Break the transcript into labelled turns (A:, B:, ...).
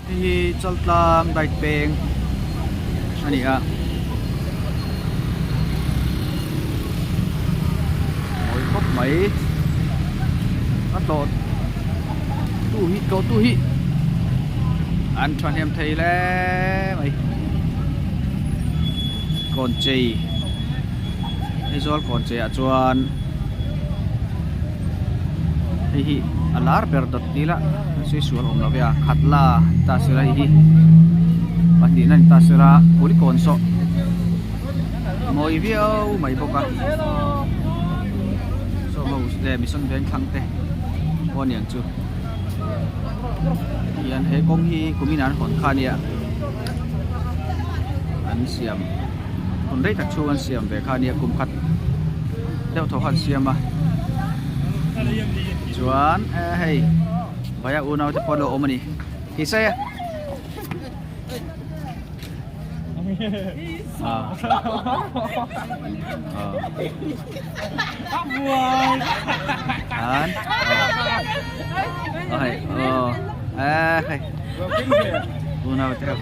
A: Hei hi Chaltlang diet peng a ni a. Mawi khawp mai. A tlawh tu hi tlawh tu hi an thahnem thei hle mai. Kawnchei Aizawl kawnchei ah chuan hei hi a lar ber dawt nila a sawi sual awm lo ve a khatla ni ta sela hei hi pahnihna ni ta sela kulikawn sawh mawi viau mai bawk a saw ho leh mission veng thlang te pawh a ni ang chu tihian he kawng hi kumin ah an hawn kha a nia an siam hun rei tak chhung an siam ve kha a nia kum khat deuh thaw kha an siam a chuan hei vaia unau te pawh an lo awm a ni tisai a. An aw hei aw eh hei unau te ho